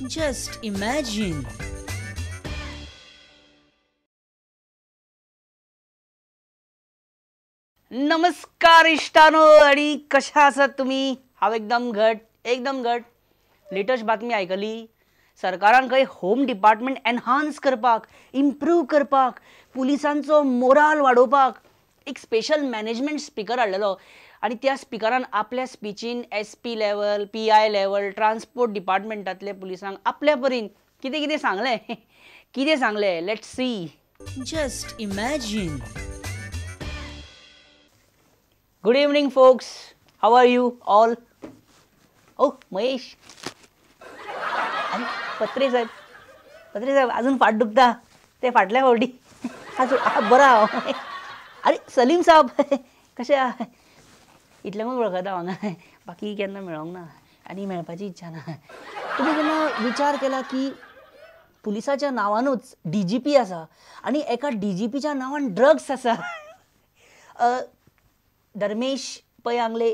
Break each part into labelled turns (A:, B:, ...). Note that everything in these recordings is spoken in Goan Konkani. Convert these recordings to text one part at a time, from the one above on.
A: Just imagine.
B: नमस्कार इश्टानो आणि कशा आसात तुम्ही? हांव एकदम घट, एकदम घट. लेटस्ट बातमी आयकली, सरकारान खंय होम डिपार्टमेंट एनहान्स करपाक, इम्प्रूव करपाक, पुलिसांचो मोराल वाडोवपाक एक स्पेशल मॅनेजमेंट स्पिकर हाडलेलो आनी त्या स्पिकरान आपल्या स्पिचीन S P level, P I level, transport डिपार्टमेंटांतले पुलिसांक आपल्या परीन कितें कितें सांगलें. कितें सांगलें, let's see.
A: Just imagine.
B: Good evening folks, how are you all? Oh Mahesh आनी पत्रे साहेब, पत्रे साहेब अजून फाट दुखता ते फाटल्या फावटी, आजून बरो हांव. अरे सलीम साहब कशें आहा? इतल्यांकूच वळखता हांगा, बाकी केन्ना मेळोंक ना आनी मेळपाची इच्छा ना. तुमी केन्ना विचार केला की पुलिसाच्या नांवानूच डी जी पी आसा आनी एका डी जी पीच्या नांवान ड्रग्स आसा? धर्मेश पै आंगले,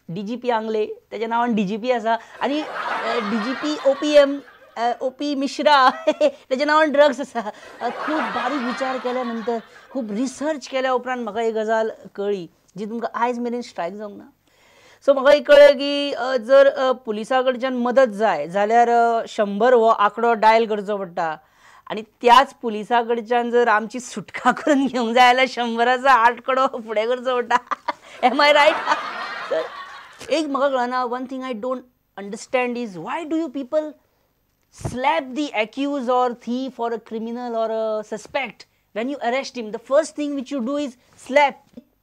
B: डी जी पी आंगले, तेच्या नांवान डी जी पी आसा आनी D G P O P M O P Mishra तेच्या नांवान ड्रग्स आसा. खूब बारीक विचार केल्या नंतर, खूब रिसर्च केल्या उपरांत म्हाका एक गजाल कळ्ळी जी तुमकां आयज मेरेन स्ट्रायक जावंक ना. सो म्हाका एक कळ्ळें की जर पुलिसा कडच्यान मदत जाय जाल्यार 100 हो आंकडो डायल करचो पडटा आनी त्याच पुलिसा कडच्यान जर आमची सुटका करून घेवंक जाय जाल्यार 100चो आंकडो फुडें करचो पडटा. Am I right? तर एक म्हाका कळना, one thing I don't understand is why do you people slap the accused or thief or a criminal or a suspect when you arrest him? The first thing which you do is slap.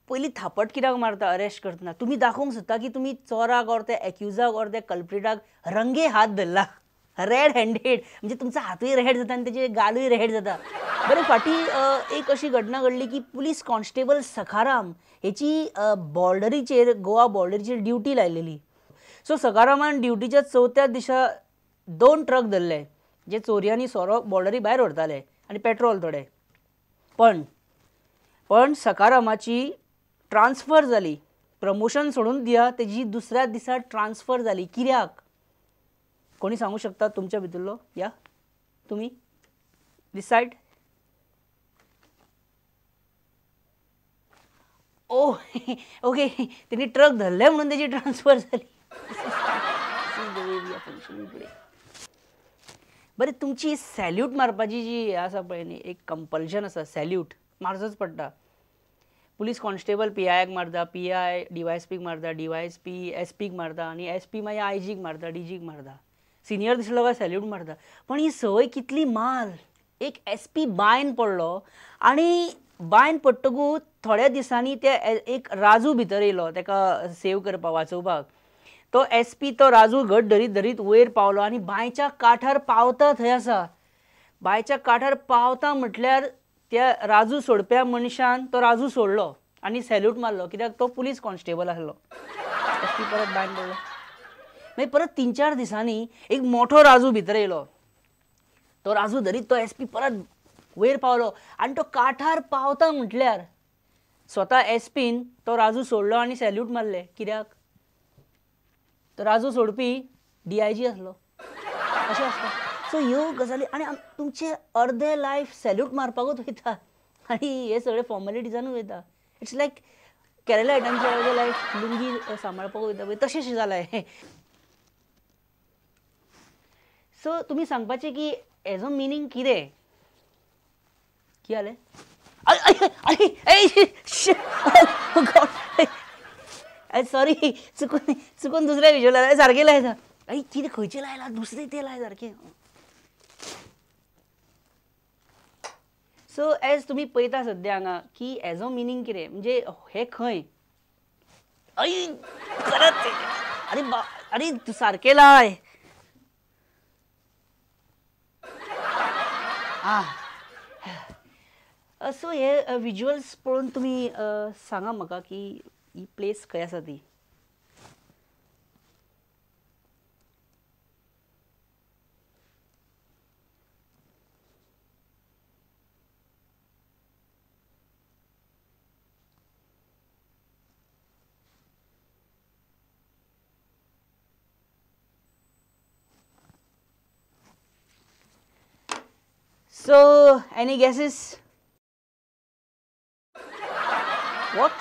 B: पयलीं थापट कित्याक मारता अरेस्ट करतना? तुमी दाखोवंक सोदता की तुमी चोराक ऑर त्या एक्युजाक ऑर त्या कल्प्रिटाक रंगे हात धरला, रेड हँडेड, म्हणजे तुमचो हातूय रेड जाता आनी तेजे गालूय रेड जाता. बरें, फाटीं एक अशी घटना घडली की पुलीस कॉन्स्टेबल सखाराम हेची बॉर्डरीचेर, गोवा बॉर्डरीचेर ड्युटी लायलेली. सो सखारामान ड्युटीच्या चवथ्या दिसा 2 ट्रक धरले जे चोरयांनी सोरो बॉर्डरी भायर व्हरताले आनी पेट्रोल थोडे. पण सखारामाची ट्रान्सफर जाली, प्रमोशन सोडून दिया, तेजी दुसऱ्या दिसा ट्रान्सफर जाली. कित्याक? कोणी सांगू शकता तुमच्या भितरलो? या तुमी डिसायड. ओ ओके, तेणी ट्रक धरले म्हणून तेजी ट्रान्सफर जाली. बरें, तुमची सॅल्यूट मारपाची जी आसा पळय न्ही, एक कंपल्शन आसा, सॅल्यूट मारचोच पडटा. पुलीस कॉन्स्टेबल पी आयक मारता, P I D Y S पीक मारता, D Y S P S पीक मारता आनी एस पी मागीर आय जीक मारता, डी जीक मारता. सिनियर दिसलो काय सॅल्यूट मारता. पण ही संवय कितली माल. एक एस पी बांयन पडलो आनी बांयन पडटकूच थोड्या दिसांनी ते एक राजू भितर येयलो तेका सेव करपाक, वाचोवपाक. तो एस पी तो राजू घट धरीत धरीत वयर पावलो आनी बांयच्या काठार पावता थंय आसा. बांयच्या काठार पावता म्हटल्यार त्या राजू सोडप्या मनशान तो राजू सोडलो आनी सॅल्यूट मारलो, कित्याक तो पुलीस कॉन्स्टेबल आसलो. एस पी परत बांयन पडलो. मागीर परत 3-4 दिसांनी एक मोठो राजू भितर येयलो. तो राजू धरीत तो एस पी परत वयर पावलो आनी तो काठार पावता म्हटल्यार स्वता एस पीन तो राजू सोडलो आनी सॅल्यूट मारले. कित्याक? तो राजू सोडपी डी I जी आसलो. अशें आसता. सो ह्यो गजाली आनी तुमचे अर्दे लायफ सॅल्यूट मारपाकूच वयता आनी हे सगळे फॉर्मेलिटीजानूच वयता. It's like केरलायटांचे अर्दे लायफ लुंगी सांबाळपाक वयता पळय तशें जालां हें. सो तुमी सांगपाचें की हेजो मिनींग कितें? कितें जालें? अरे सॉरी, चुकून चुकून दुसऱ्या विज्युअल सारकें लायता. अरे कितें खंयचें लायलां? दुसरें तें लाय सारकें. सो एज तुमी पळयता सद्या हांगा की हेजो मिनींग कितें, म्हणजे हें खंय? अय परत, अरे अरे तूं सारकें लाय. आं, सो हे विज्युअल्स पळोवन तुमी सांगा म्हाका की ही प्लेस खंय आसा ती. So any guesses? What?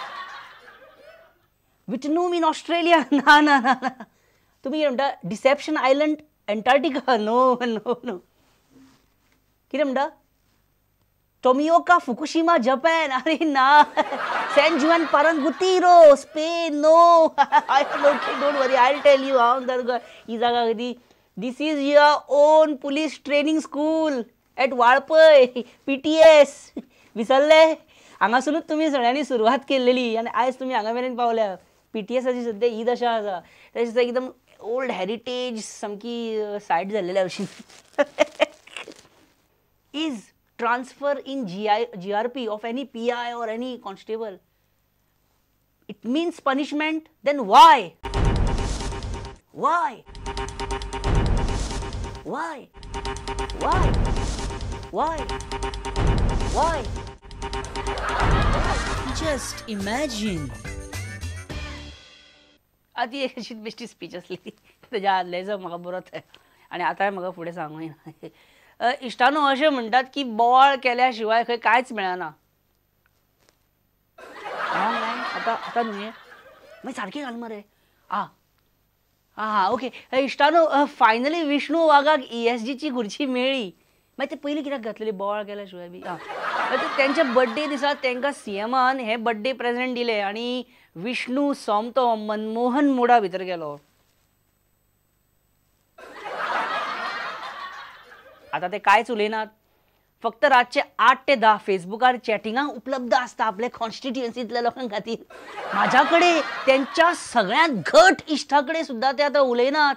B: Wittenoom in Australia? ना ना ना ना. तुमी कितें म्हणटा? Deception Island Antarctica? No no no. कितें म्हणटा? Tomioka Fukushima Japan? अरे ना. San Juan Parangaricutiro Spain? No. Okay, don't worry, I will tell you. हांव तर ही जागा कितें, this is your own police training school at Valpoi, PTS. विसरले? हांगासुनूच तुमी सगळ्यांनी सुरवात केल्लेली आनी आयज तुमी हांगा मेरेन पावल्या. PTSाची सद्या ही दशा आसा. तशेंच एकदम ओल्ड हेरिटेज सामकी सायड जाल्लेल्या भशेन. Is transfer in GRP of any PI or any constable, it means punishment, then why? Why? Why? Why? Why? Why?
A: Just imagine.
B: आतां एक अशीच बेश्टी स्पीच आसली तेज्या आदलेचो म्हाका बरोच आनी आतांय म्हाका फुडें सांगूं येना. इश्टानो, अशें म्हणटात की बोवाळ केल्या शिवाय खंय कांयच मेळना. आतां आतां न्हय, मागीर सारकें घाल मरे. आं आं ओके. इश्टानो, फायनली विष्णू वाघाक ESGची खुर्ची मेळ्ळी. मागीर ते पयलीं कित्याक घातलेली बोवाळ केल्या शिवाय बी? आं, तेंच्या बड्डे दिसा तांकां CMान हे बड्डे प्रेझेंट दिले आनी विष्णू सोमतो मनमोहन मोडा भितर गेलो. आतां ते कांयच उलयनात, फक्त रातचे 8 ते 10 फेसबुकार चॅटिंगाक उपलब्ध आसता आपल्या कॉन्स्टिट्युएन्सींतल्या लोकां खातीर. म्हाज्या कडेन तेंच्या सगळ्यांत घट इश्टा कडेन सुद्दां ते आतां उलयनात.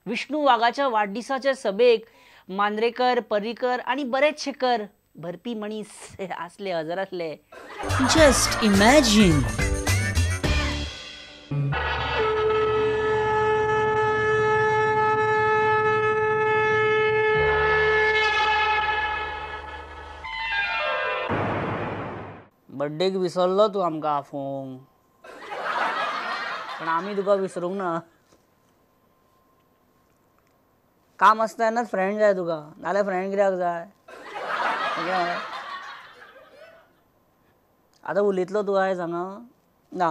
B: विष्णू वाघाच्या वाडदिसाच्या सभेक मांद्रेकर, पर्रीकर आनी बरेचशे कर भरपी मनीस आसले, हजर आसले.
A: Just imagine.
B: बड्डेक विसरलो तूं आमकां आफोवंक, पण आमी तुका विसरूंक ना. काम आसता तेन्नाच फ्रेंड जाय तुका, नाल्यार फ्रेंड कित्याक जाय? आतां उलयतलो तूं आयज हांगा? ना.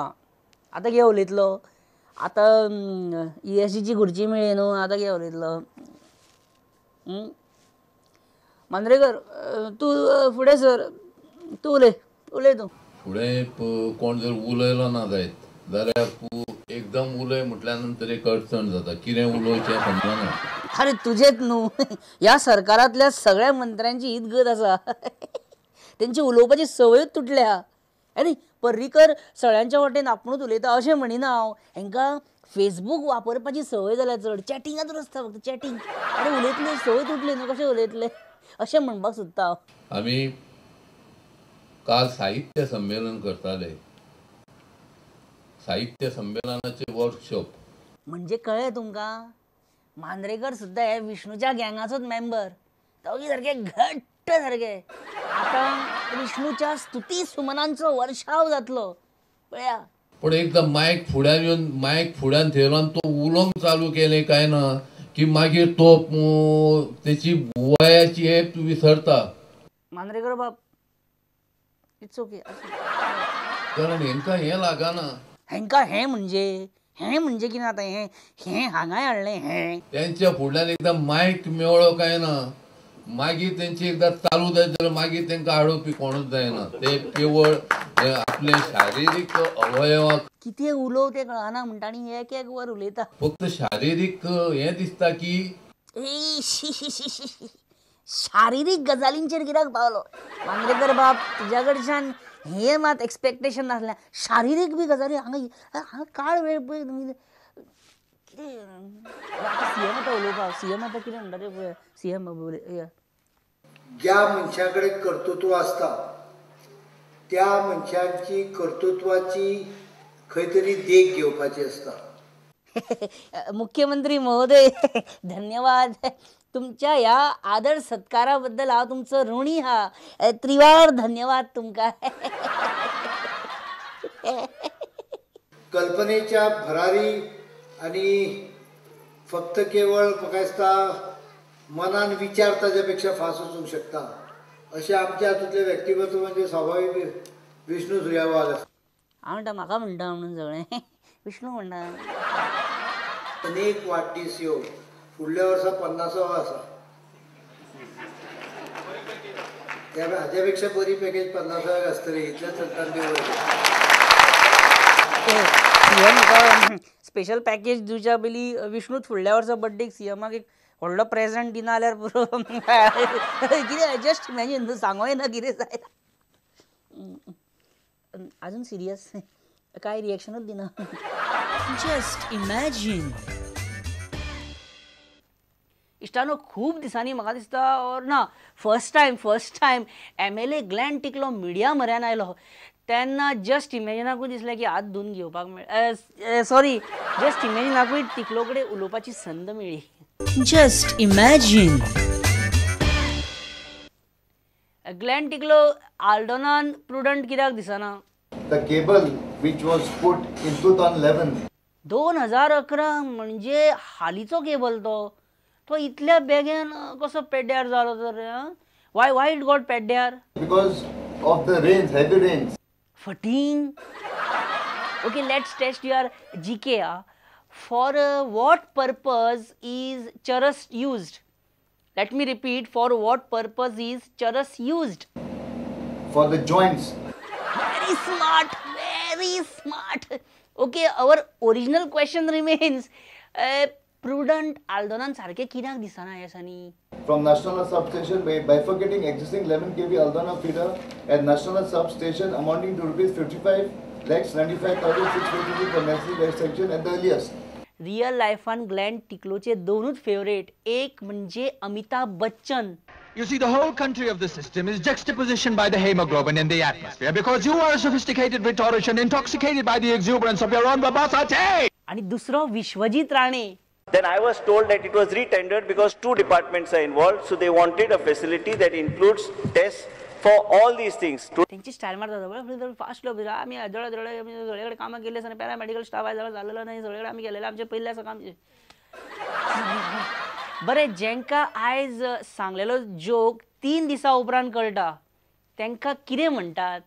B: आतां कितें उलयतलो? आतां ESGची खुर्ची मेळ्ळी न्हू, आतां कितें उलयतलो? मांद्रेकर, तूं फुडें सर, तूं उलय, उलय तूं
C: फुडें. कोण जर उलयलो ना जायत जाल्यार एकदम उलय म्हटल्या नंतर एक अडचण जाता, कितें उलोवचें समजना.
B: अरे तुजेच न्हू, ह्या सरकारांतल्या सगळ्या मंत्र्यांची हीच गत आसा. तेंची उलोवपाची संवयूच तुटल्या. आनी पर्रीकर सगळ्यांच्या वाटेन आपुणूच उलयता अशें म्हणिना हांव. हेंकां फेसबूक वापरपाची संवय जाल्या चड, चॅटिंगांतूच आसता फक्त चॅटींग. आनी उलयतले संवय तुटली न्हू, कशें उलयतले अशें म्हणपाक सोदता हांव.
C: आमी काल साहित्य संमेलन करताले, साहित्य संमेलनाचे वर्कशॉप.
B: म्हणजे कळ्ळें तुमकां, मांद्रेकर सुद्दां हे विष्णूच्या गँगाचोच मेंबर. दोगी सारके घट्ट सारके. आतां विष्णूच्या स्तुती सुमनांचो वर्षाव जातलो पळया.
C: पण एकदां मायक फुड्यान येवन, मायक फुड्यान थेयलो आनी तो उलोवंक चालू केलें काय ना की मागीर तो तेची वयाची हे तूं विसरता.
B: मांद्रेकर बाब, it's okay.
C: कारण हेंकां हें लागना.
B: हेंकां हें म्हणजे, हें म्हणजे कितें आतां? हें हें हांगाय हाडलें हें.
C: तेंच्या फुडल्यान एकदां मायक मेळ्ळो काय ना मागीर तेंची एकदां चालू जायत जाल्यार मागीर तेंकां आडोवपी कोणूच जायना. ते केवळ आपले शारिरीक अवयवाक
B: कितें उलोव तें कळना म्हणटा आनी एक एक वर उलयता.
C: फक्त शारिरीक हें दिसता की
B: शारिरीक गजालींचेर कित्याक पावलो मांद्रेकर बाब? तुज्या कडच्यान हें मात एक्सपेक्टेशन नासलें. शारिरीक बी गजाली हांगा हांगा काळ वेळ पळय तुमी कितें. CM आतां उलोवपाक, CM आतां कितें म्हणटा तें पळय. CM
D: ज्या मनशा कडेन कर्तृत्व आसता त्या मनशांची कर्तृत्वाची खंय तरी देख घेवपाची आसता.
B: मुख्यमंत्री महोदय, धन्यवाद. तुमच्या ह्या आदर सत्काराबद्दल हांव तुमचो ऋणी हा. त्रिवार धन्यवाद तुमकां.
D: कल्पनेच्या भरारी आनी फक्त केवळ म्हाका दिसता मनान विचार ताज्या पेक्षा फास्ट वचूंक शकता. अशें आमच्या हातूंतलें व्यक्तिमत्व म्हणजे स्वाभावीक विष्णू सुर्या वाघ आसा.
B: हांव म्हणटा म्हाका म्हणटा म्हणून सगळें विष्णू म्हणटा.
D: अनेक वाडदीस येवन फुडल्या वर्सा 50वो आसा, त्या हाज्या पेक्षा बरी पॅकेज 50व्याक आसतली इतलेंच सरकार देव.
B: सीएम म्हाका स्पेशल पॅकेज दिवच्या पयलीं विष्णूच फुडल्या वर्सा बड्डेक सीएमाक एक व्हडलो प्रेझेंट दिना जाल्यार पुरो. कितें जस्ट इमॅजीन, सांगो येना कितें जाय. अजून सिरियस काय रिएक्शनूच दिना.
A: Just imagine.
B: इश्टानो खूब दिसांनी म्हाका दिसता ऑर ना first time MLA Glenn Ticlo media म्हऱ्यान आयलो तेन्ना जस्ट इमॅजिनाकूय दिसलें की हात धुवन घेवपाक मेळ सॉरी जस्ट इमॅजिनाकूय टिकलो कडेन उलोवपाची संद मेळ्ळी.
A: Just imagine.
B: Glenn Ticlo आल्डोनान prudent कित्याक दिसना?
E: The cable which was put in 2011.
B: 2011 म्हणजे हालींचो केबल तो तो इतल्या बेगीन कसो पेड्ड्यार जालो तर? Why it got पेड्ड्यार?
E: Because of the rains, heavy rains.
B: फटींग. Okay, let's test your GK. For what purpose is charas used? Let me repeat, for what purpose is charas used?
E: For the joints.
B: Very smart, very smart. Okay, our original question remains. Prudent आल्दोनान सारकें कित्याक दिसना ह्या दिसांनी?
E: From National Substation by bifurcating existing 11 kV Aldona feeder at National Substation amounting to rupees 55,95,652 for necessary extension at the earliest.
B: Real लायफान Glenn टिकलोचे दोनूच फेवरेट, एक म्हणजे Amitabh Bachchan.
F: You see, the whole country of the system is juxtapositioned by the hemoglobin in the atmosphere because you are a sophisticated rhetorician intoxicated by the exuberance of your own verbosity.
B: आणि दुसरो Vishwajit Rane.
G: Then I was told that it was re-tendered because two departments are involved, so they wanted a facility that includes tests for all these things.
B: त्यांची स्टायल मारतात फास्ट लोक. आमी जळ जळ सगळेकडे कामां केले आसा, पॅरामेडिकल स्टाफ आयज जालेलो नाही, सगळेकडे आमी केलेले आमचे पयले आसा काम. बरें, जेंका आयज सांगलेलो जोक 3 दिसां उपरांत कळटा तेंकां कितें म्हणटात?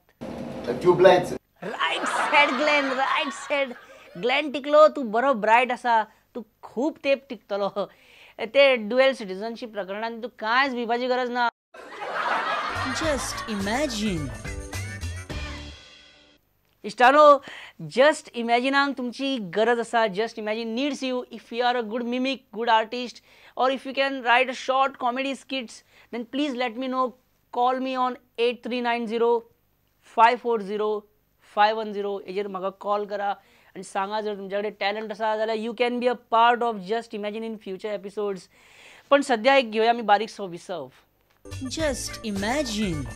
E: Tubelights.
B: Right said Glenn, right said Glenn Ticlo. तूं बरो ब्रायट आसा, तूं खूब तेंप टिकतलो. ते ड्युएल सिटीजनशीप प्रकरणान तूं कांयच भिवपाची गरज ना.
A: Just imagine.
B: इश्टानो, जस्ट इमॅजिनाक तुमची गरज आसा. Just imagine needs you. If you are a good mimic, good artist, or if you can write a short comedy skits, then please let me know. Call me on 8390 540 510. हेजेर म्हाका कॉल करा आनी सांगा जर तुमच्या कडेन टॅलंट आसा जाल्यार you can be a part of just imagine in future episodes. पण सद्या एक घेवया आमी बारीकसो विसव.
A: Just imagine.